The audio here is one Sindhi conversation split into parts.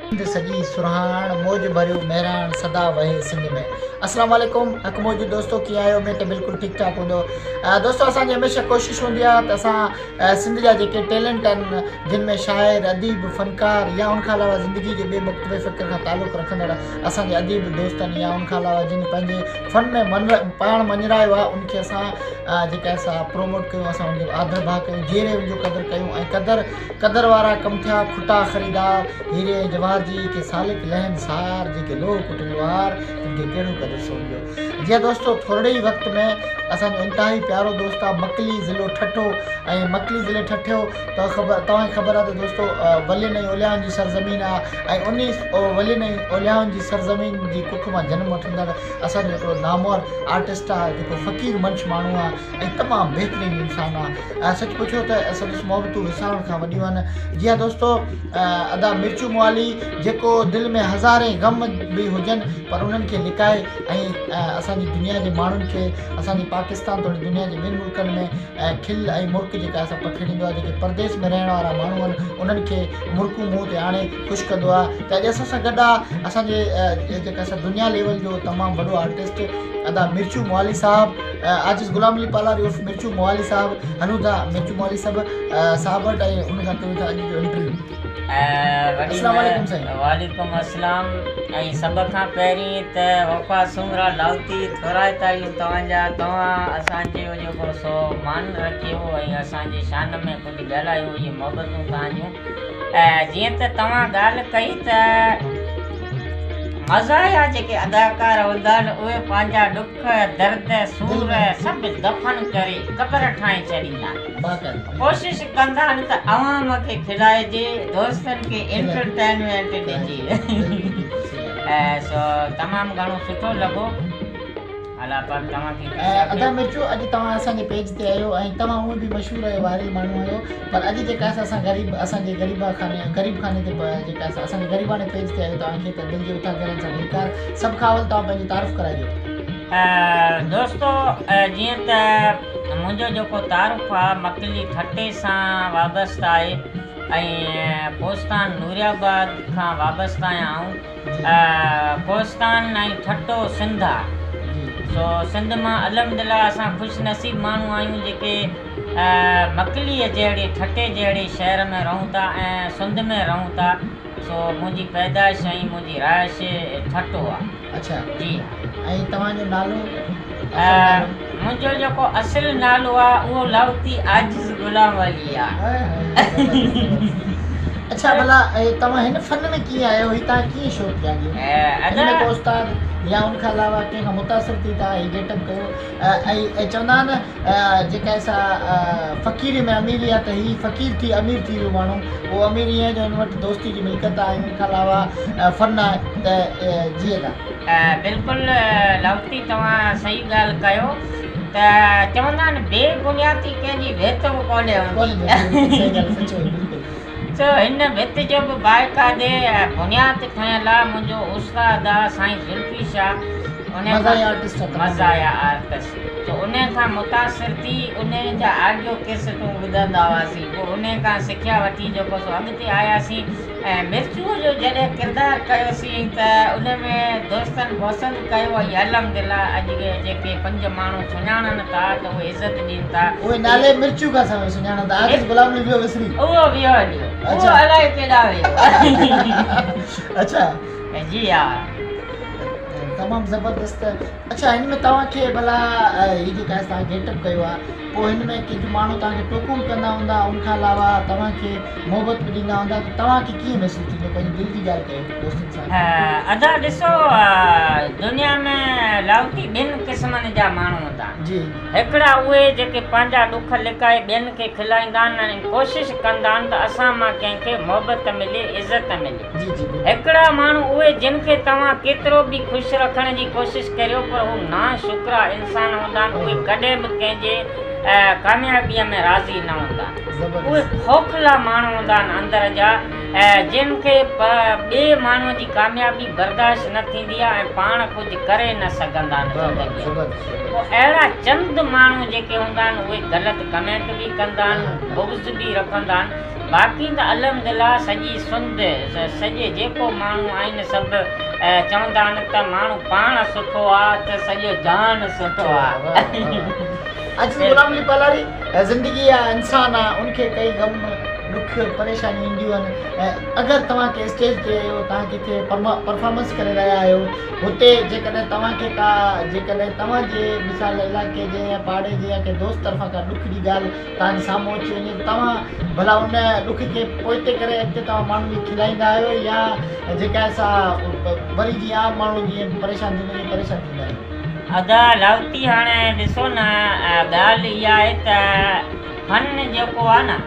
سنڌ سڄي سرهاڻ موج ڀريو مهراڻ سدا وهي سنڌ ۾. اسلام عليڪم حق موجود دوستو ڪيئن آهيو اميد ته بلڪل ٺيڪ ٺاڪ هوندو دوستو اسان جي هميشه ڪوشش هوندي آهي ته اسان سنڌ جا جيڪي ٽيلنٽ آهن جن ۾ شاعر اديب فنڪار يا ان کان علاوه زندگي جي ٻي مڪتب فڪر کان تعلق رکندڙ اسان جي اديب دوستن يا ان کان علاوه جن پنهنجي فن ۾ من پاڻ مڃرايو آهي ان کي اسان جيڪا سا پروموٽ ڪيون اسان ان جو آڌر ڀاء ڪيون جيئري ان جو قدر ڪيون ۽ قدر قدر وارا ڪم ٿيا کٽا خريدار، هيري ۽ جواهر جي، ڪي سالڪ لهن سار، جيڪي لوهه ڪٽن لوهار، تن کي ڪهڙو قدر سون جو. جي ها دوستو ٿورڙي ئي وقت ۾ اسان جو انتهائي پيارو دوست آ مڪلي ضلعو ٺٽو ۽ مڪلي ضلعي ٺٺيو ته خبر توهان کي خبر آ ته دوستو ولين ۽ اوليائن جي سرزمين آ ۽ انهي ولين ۽ اوليائن جي سرزمين جي ڪک مان جنم وٺندڙ اسان جو هڪڙو نامور آرٽسٽ آ جيڪو فقير منش ماڻهو آ ۽ تمام بهترين انسان آ. سچ پڇو ته سندس محبتون وسارڻ کان وڏيون آهن. جي ها دوستو ادا مرچو موالي جيڪو دل ۾ هزارين غم به هجن پر انهن کي لڪائي ۽ اسان جي دنيا جي ماڻهن کي اسان جي پاڪستان توڙي دنيا جي ٻين ملڪن ۾ کل ۽ مرڪ جيڪا سا پکيڙيندو آهي جيڪي پرديس ۾ رهڻ وارا ماڻهو آهن انهن کي مرڪون منهن تي آڻي خوش ڪندو آهي ته اڄ اسان سان گڏ آهي اسان جي جيڪا سا دنيا ليول جو تمام وڏو آرٽسٽ ادا مرچو موالي صاحب عاجز غلام علي پالاري عرف مرچو موالي صاحب هلون ٿا مرچو موالي صاحب صاحب وٽ ۽ ان کان ڪيون ٿا اڄ جو انٽرويو. السلام عليڪم سائين. وعليڪم السلام ۽ سڀ کان پهرين ته وفا سومرا لاهوتي ٿورائتا آهيون توهان جا توهان اسان جو جيڪو سو مان رکيو ۽ اسان جي شان ۾ ڪجهه ڳالهايو اهي محبتون توهان جون جيئن ته توهان ڳالهه ڪئي ته مزاحيه جيڪي اداڪار هوندا آهن اهي پنهنجا ڏک درد سور سڀ دفن ڪري قبر ٺاهي ڇڏيندا آهن. ڪوشش ڪندا آهن ته عوام کي کلائجي دوستن کي انٽرٽينمينٽ ڏجي سو تمام گهڻو سٺو لڳو. الله پاڪ توهان کي خوش رکي. ادا مرچو اڄ توهان اسان جي پيج تي آيو ۽ توهان هونئن به مشهور آهيو وائرل ماڻهو آهيو پر اڄ جيڪا سا اسان غريب اسان جي غريبا خاني غريب خاني تي جيڪا سا اسان جي غريباڻي پيج تي آيو توهان کي ته دل جي اٿاهه گهرن سان ڀليڪار سڀ کان اول توهان پنهنجو تعارف ڪرائجو. دوستو جيئن ته منهنجو جيڪو تعارف آ مڪلي ٺٽي سان وابسته آهي ۽ ڪوستان نوري آباد کان وابسته آهيان آئون ڪوهستان ۽ ٺٽو سنڌ آ سو سنڌ مان الحمدلله اسان خوش نصيب ماڻهو آهيون جيڪي مڪليء جهڙي ٺٽي جهڙي شهر ۾ رهون ٿا ۽ سنڌ ۾ رهون ٿا سو منهنجي پيدائش ۽ منهنجي رهائش ٺٽو آ. اڇا جي. ۽ توهان جو نالو اصل نالو؟ منهنجو جيڪو اصل نالو آ اهو لاهوتي عاجز غلام علي آ. اڇا ڀلا توهان هن فن ۾ ڪيئن آيو هي توهان ڪيئن شوق جاڳيو هن ۾ ڪو استاد يا ان کان علاوه ڪنهن کان متاثر ٿي توهان هي گيٽ اپ ڪيو ۽ چوندا آهن نه جيڪا سا فقيري ۾ اميري آ ته هي فقير ٿي امير ٿي ويو ماڻهو اهو امير ائين جو هن وٽ دوستي جي ملڪيت آ ۽ ان کان علاوه فن آ ته جيئي ٿا. بلڪل لاهوتي توهان صحيح ڳالهه ڪيو ته چوندا آهن بي بنيادي ڪنهن جي ڀت به ڪونهي هوندي سو هن ڀت جو به باقاعدي بنياد ٺهيل آ منهنجو استاد آ سائين ذلفي شاهه مزاحيه آرٽسٽ سو انهي کان متاثر ٿي انهي جا آڊيو ڪيسٽون ٻڌندا هئاسين پوء انهي کان سکيا وٺي جيڪو سو اڳتي آياسين ۽ مرچوء جو جڏهن ڪردار ڪيوسين ته ان ۾ دوستن پسند ڪيو ۽ الحمدلله اڄ جيڪي پنج ماڻهو سڃاڻن ٿا ته اهي عزت ڏين ٿا. اهي نالي مرچو کان سواء سڃاڻن ٿا. عاجز غلام علي ويو وسري. اهو ويو هليو. اهو الائي ڪيڏانهن ويو. اڇا. جي ها. تمام زبردست. اڇا هن ۾ توهان کي ڀلا هي جيڪا توهان گيٽ اپ ڪيو آهي پوء هن ۾ ڪجهه ماڻهو توهان کي ٽوڪون به ڪندا هوندا ان کان علاوه توهان کي محبت به ڏيندا هوندا ته توهان کي ڪيئن محسوس ٿيندو پنهنجي دل جي ڳالهه ڪيو دوستن سان. ادا ڏسو دنيا ۾ لاهوتي ٻن قسمن جا ماڻهو هوندا آهن. جي. هڪڙا اهي جيڪي پنهنجا ڏک لڪائي ٻين کي کلائيندا آهن ۽ ڪوشش ڪندا آهن ته اسان مان ڪنهن کي محبت ملي عزت ملي. جي جي بلڪل. هڪڙا ماڻهو اهي جن کي توهان ڪيترو به خوش رکڻ جي ڪوشش ڪريو پر هو ناشڪرا انسان هوندا آهن اهي ڪڏهن به ڪنهن جي ڪاميابيء ۾ راضي نه هوندا آهن اهي زبردست. کوکلا ماڻهو هوندا آهن اندر جا جن کي ٻئي ماڻهوء جي ڪاميابي برداشت نه ٿيندي آهي ۽ پاڻ ڪجهه ڪري نه سگهندا آهن زندگيء ۾. پوء اهڙا چند ماڻهو جيڪي هوندا آهن اهي غلط ڪمينٽ به ڪندا آهن، بغض به رکندا آهن. باقي ته الحمدلله سڄي سنڌ، سڄي جيڪو ماڻهو آهن سڀ چوندا آهن ته ماڻهو پاڻ سٺو آ ته سڄو جهان سٺو آ. عزيز غلام علي پالاري زندگي آ انسان آ ان کي ڪئي غم ڏک پريشانيون اينديون آهن اگر توهان ڪنهن اسٽيج تي آهيو توهان ڪٿي پرفارمنس ڪري رهيا آهيو هتي جيڪڏهن توهان کي ڪا جيڪڏهن توهان جي مثال علائقي جي يا پاڙي جي يا ڪنهن دوست طرفان ڪا ڏک جي ڳالهه توهان جي سامهون اچي وڃي ته توهان ڀلا ان ڏک کي پوئتي ڪري اڳتي توهان ماڻهن کي کلائيندا آهيو يا جيڪا سا وري جيئن عام ماڻهو جيئن پريشان ٿيندو ائين پريشان ٿيندا آهيو. ادا لاهوتي هاڻي ڏسو نه ڳالهه اها آهي ته فن جيڪو آهي نه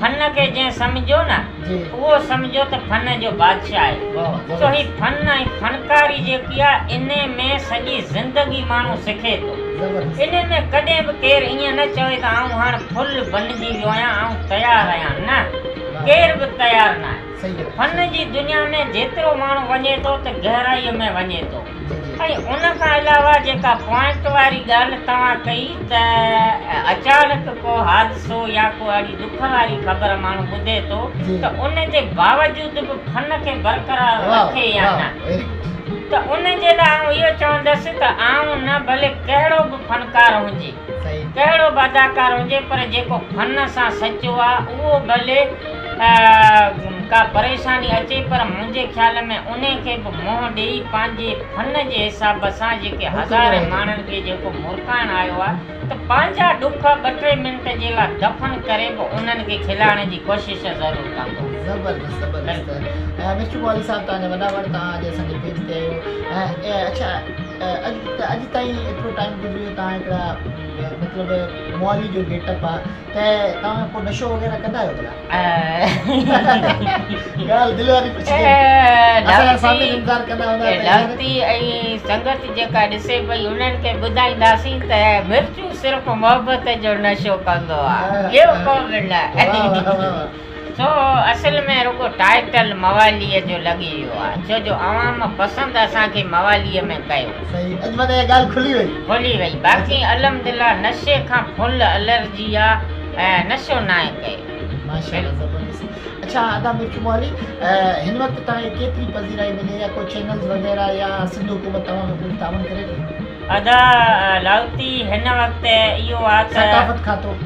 فن کي جنهن سمجهيو نه اهو سمجهو ته فن جو بادشاهه آهي سو هي فن ۽ فنڪاري جيڪي آهي انهي ۾ سڄي زندگي ماڻهو سکي ٿو انهي ۾ ڪڏهن به ڪير ائين نه چوي ته آئون هاڻ فل بنجي ويو آهيان آئون تيار آهيان نه ڪير به تيار نه آهي فن جي دنيا ۾ جيترو ماڻهو وڃي ٿو ته گهرائي ۾ وڃي ٿو ۽ ان کان علاوه جيڪا پوائنٽ واري ڳالهه توهان ڪئي ته اچانڪ ڪو حادثو يا ڪو اهڙي ڏک واري خبر ماڻهو ٻڌي ٿو ته ان جي باوجود به فن کي برقرار رکي يا نه ته ان جي لاء آئون اهو چوندس ته آئون نه ڀلي ڪهڙو به فنڪار هجي ڪهڙو به اداڪار هجي پر جيڪو فن سان سچو آ اهو ڀلي ڪا پريشاني اچي پر منهنجي خيال ۾ انهي کي به منهن ڏيئي پنهنجي فن جي حساب سان جيڪي هزارين ماڻهن کي جيڪو مرڪائڻ آيو آ ته پنهنجا ڏک ٻه ٽي منٽ جي لا دفن ڪري به انهن کي کلائڻ جي ڪوشش ضرور ڪندو. زبردست زبردست مسٽر موالي صاحب توهان جا وڏا وڙ توهان اڄ اسان جي پيج تي آيو ۽ اڇا اڄ اڄ تائين ايترو ٽائيم گذري ويو توهان هڪڙا مطلب موالي جو گيٽ اپ آ ته توهان ڪو نشو وغيره ڪندا آهيو ڀلا؟ ڳالهه دل واري پڇجي اسان جا سامعين انتظار ڪندا هوندا ته لهتي ۽ سنگت جيڪا ڏسي پئي انهن کي ٻڌائينداسين ته مرچون صرف محبت جو نشو ڪندو آ ٻيو ڪو به نه. سو اصل ۾ رڳو ٽائيٽل مواليء جو لڳي ويو آ ڇو جو عوام پسند اسان کي مواليء ۾ ڪيو. صحيح اڄ معنيٰ اها ڳالهه کلي وئي. کلي وئي باقي الحمدلله نشي کان فل الرجي آ ۽ نشو ناهي ڪيو. ماشاءالله زبردست اڇا ادا مرچو موالي هن وقت توهان کي ڪيتري پذيرائي ملي يا ڪو چينلز وغيره يا سنڌ حڪومت توهان کان ڪجهه تعاون ڪري ٿي. ادا لاهوتي هن وقت اهو آ ته. ثقافت کاتو.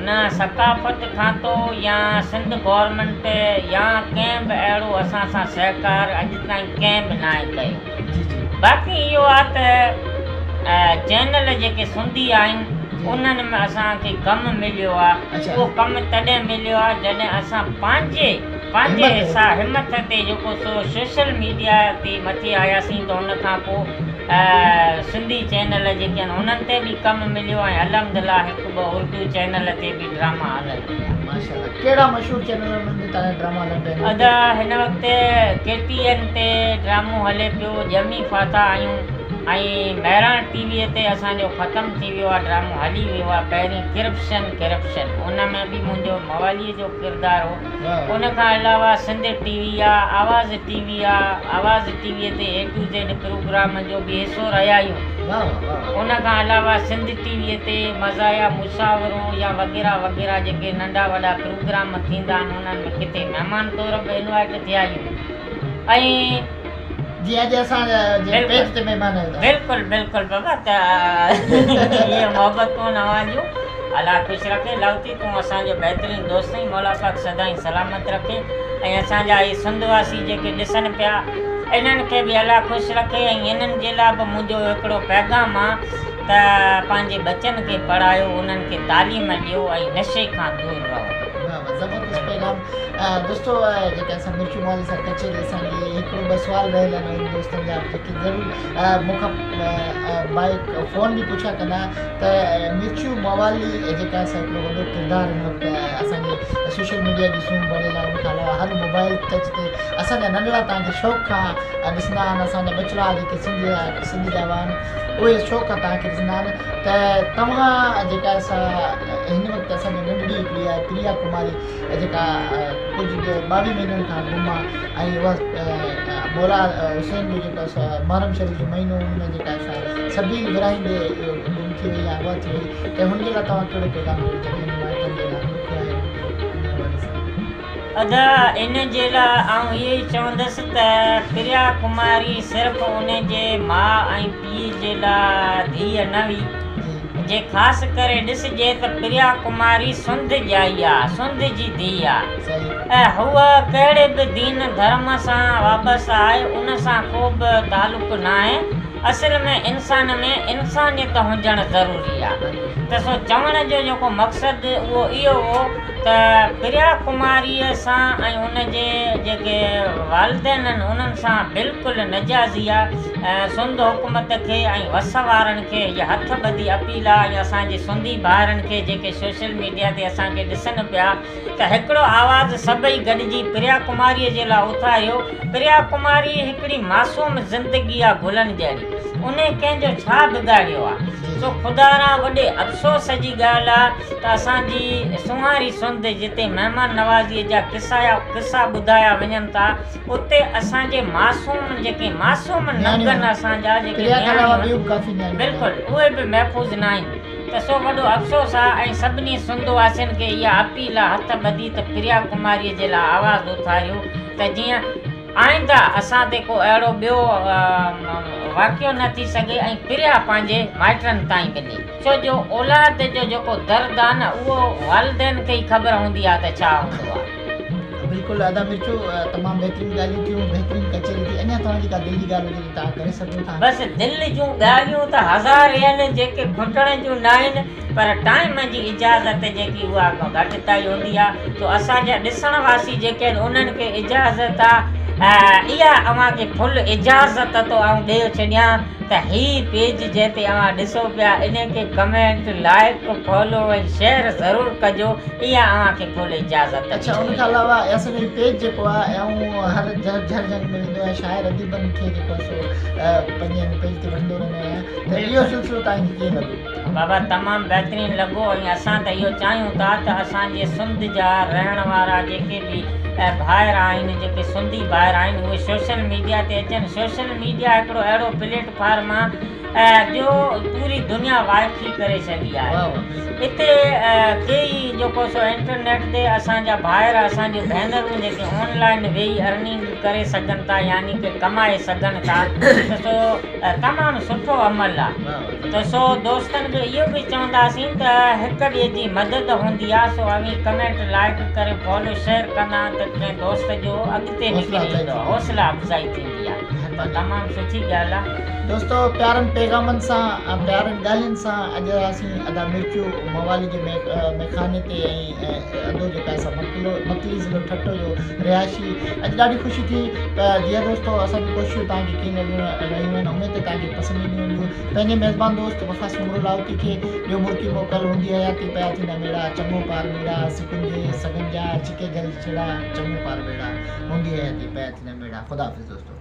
نه ثقافت کاتو يا سنڌ گورنمينٽ يا ڪنهن به اهڙو اسان سان سهڪار اڄ تائين ڪنهن به ناهي ڪيو باقي اهو آ ته چينل جيڪي سنڌي آهن انهن ۾ اسان کي ڪم مليو آ اهو ڪم تڏهن مليو آ جڏهن اسان پنهنجي پنهنجي حصا همٿ تي جيڪو سو سوشل ميڊيا تي مٿي آياسين ته ان کان پوء سنڌي چينل جيڪي آهن انهن تي به ڪم مليو ۽ الحمدلله هڪ ٻه اردو چينل تي به ڊراما هلن پيا. ماشاءالله ڪهڙا مشهور چينل آهن انهن تي توهان جا ڊراما هلن پيا. ادا هن وقت ڪي ٽي اين تي ڊرامو هلي پيو ڄمي ڦاٿا آهيون ۽ مهراڻ ٽي وي تي اسان جو ختم ٿي ويو آهي ڊرامو هلي ويو آهي پهرين ڪرپشن ڪرپشن ان ۾ به منهنجو موالي جو ڪردار هو ان کان علاوه سنڌ ٽي وي آ آواز ٽي وي آ آواز ٽي وي تي اي ٽو زيڊ پروگرام جو به حصو رهيا آهيون ان کان علاوه سنڌ ٽي وي تي مزاحيه مشاورو يا وغيره وغيره جيڪي ننڍا وڏا پروگرام ٿيندا آهن انهن ۾ ڪٿي مهمان طور به انوائيٽ ٿيا آهيون ۽ جي اڄ اسان جي پيج تي مهمان آهيو ٿا. بلڪل بلڪل بابا ته اهي محبتون اوهان جون الله خوش رکي لاهوتي تون اسان جو بهترين دوست آهين مولا پاڪ سدائين سلامت رکي ۽ اسان جا هي سنڌ واسي جيڪي ڏسن پيا انهن کي به الله خوش رکي ۽ انهن جي لاء به منهنجو هڪڙو پيغام آ ته پنهنجي ٻچن کي پڙهايو انهن کي تعليم ڏيو ۽ نشي کان دور رهو. واه واه زبردست پيغام دوستو جيڪي اسان مرچو موالي سان ڪچهري اسان جي هڪڙو ٻه سوال رهيل آهن انهن دوستن جا جيڪي ضرور مون کان بائي فون به پڇا ڪندا ته مرچو موالي جيڪا اسان هڪڙو وڏو ڪردار هن وقت اسان جي سوشل ميڊيا جي سونهن بڻيل آهي ان کان علاوه هر موبائل ٽچ تي اسان جا ننڍڙا توهان کي شوق کان ڏسندا آهن اسان جا ٻچڙا جيڪي سنڌ جا سنڌ جا آهن اهي شوق کان توهان کي ڏسندا آهن ته توهان جيڪا سا هن وقت اسان جي ننڍڙي هڪڙي آهي پريا ڪماري جيڪا ڪجهه ٻاويهه مهينن کان گم آهي ۽ اها مولا حسين جو جيڪو سو محرم شريف جو مهينو ان ۾ جيڪا سا سبيل ورهائيندي گم ٿي وئي آهي اغوا ٿي وئي ته هن جي لاء توهان ڪهڙو پيغام ڏيڻ چاهيندا هن مائٽن جي لاء ڏک آهي ان حوالي سان. ادا ان جي لاء آئون اهو ئي چوندس ته پريا ڪماري صرف ان جي ماء ۽ پيء جي لاء ڌيء نه هئي جي خاص ڪري ڏسجي ته پريا ڪماري سنڌ ڄائي آ، سنڌ جي ڌيء آ ۽ هوء ڪهڙي به دين ڌرم سان وابسته آهي ان سان ڪو به تعلق ناهي، اصل ۾ انسان ۾ انسانيت هجڻ ضروري آ ته سو چوڻ جو جيڪو مقصد اهو اهو هو ته پريا ڪماريء سان ۽ ان جي جيڪي والدين آهن انهن سان بلڪل نجازي آ سنڌ حڪومت کي ۽ وس وارن کي هيء هٿ ٻڌي اپيل آ ۽ اسان جي سنڌي ڀائرن کي جيڪي سوشل ميڊيا تي اسان کي ڏسن پيا ته هڪڙو آواز سڀئي گڏجي پريا ڪماريء جي لاء اٿاريو. پريا ڪماري هڪڙي معصوم زندگي آ گلن جهڙي. انهي ڪنهن جو ڇا بگاڙيو آ. سو خدارا وڏي افسوس جي ڳالهه آ ته اسان جي سونهاري سنڌ جتي مهمان نوازيء جا قصا قصا ٻڌايا وڃن ٿا اتي اسان جي معصوم جيڪي معصوم ننگن اسان جا جيڪي نياڻيون بلڪل اهي به محفوظ ناهن. ته سو وڏو افسوس آ ۽ سڀني سنڌ واسين کي اها اپيل آ هٿ ٻڌي ته پريا ڪماريء جي لاء آواز اٿاريو ته جيئن آئنده اسان تي ڪو اهڙو ٻيو واقعو نه ٿي سگهي ۽ پريا پنهنجي مائٽن تائين ملي ڇو جو اولاد جو جيڪو درد آ نه اهو والدين کي ئي خبر هوندي آ ته ڇا هوندو آ. بلڪل ادا مرچو تمام بهترين ڳالهيون ٿيون بهترين ڪچهري ٿي اڃا توهان جي ڪا دل جي ڳالهه هجي ته توهان ڪري سگهو ٿا. بس دل جون ڳالهيون ته هزارين جيڪي کٽڻ جون ناهن پر ٽائيم جي اجازت جيڪي اها گهٽتائي هوندي آ سو اسان جا ڏسڻ واسي جيڪي آهن انهن کي اجازت آ اها اوهان کي فل اجازت ٿو آئون ڏيو ڇڏيان ته هي پيج جنهن تي اوهان ڏسو پيا انهي کي ڪمينٽ لائيڪ فالو ۽ شيئر ضرور ڪجو اها اوهان کي فل اجازت ڏني اڇا ان وئي. کان علاوه اسان جو هي پيج جيڪو آهي آئون هر جهر جهر جهنگ ۾ ويندو آهيان شاعر اديبن کي جيڪو آهي سو پنهنجي هن پيج تي وٺندو رهندو آهيان ته اهو بلڪل. سلسلو توهان کي ڪيئن لڳو؟ بابا تمام بهترين لڳو ۽ اسان ته اهو چاهيون ٿا ته اسان جي سنڌ جا رهڻ وارا جيڪي به ڀائر آهن جيڪي سنڌي ڀائر آهن اهي سوشل ميڊيا تي اچن سوشل ميڊيا هڪڙو اهڙو پليٽ فارم آهي جو پوري دنيا وائکي ڪري ڇڏي آهي اتي ڪيئي جيڪو سو انٽرنيٽ تي اسان جا ڀائر اسان جون ڀينرون جيڪي آن لائن ويهي ارننگ ڪري سگهن ٿا يعني ڪي ڪمائي سگهن ٿا ته سو تمام سٺو عمل آ ته سو دوستن کي اهو به چونداسين ته هڪ ٻئي جي مدد هوندي آ سو اوهين ڪمينٽ لائيڪ ڪري فالو شيئر ڪندا ته ڪنهن دوست جو اڳتي نڪري ايندو حوصلا افزائي ٿيندي آ ته تمام سٺي ڳالهه آ. دوستو پيارن پيغامن سان ۽ پيارن ڳالهين سان اڄ اسين ادا مرچو موالي جي ميخاني تي ۽ ادو جيڪا اسان مڪلو مڪلي ضلعو ٺٽو جو رهائشي اڄ ڏاڍي خوشي ٿي ته جي ها دوستو اسان جون ڪوششون توهان کي ڪيئن لڳيون رهيون آهن اميد ته توهان کي پسند اينديون هونديون پنهنجي ميزبان دوست وفا سومرو لاهوتي کي ڏيو مرڪي موڪل هوندي حياتي پيا ٿيندا ميڙا چڱو پار ميڙا سڪن جي سگن جا ڇڪي جهل ڇيڙا چڱو پار ميڙا هوندي حياتي پيا ٿيندا ميڙا خدا حافظ دوستو.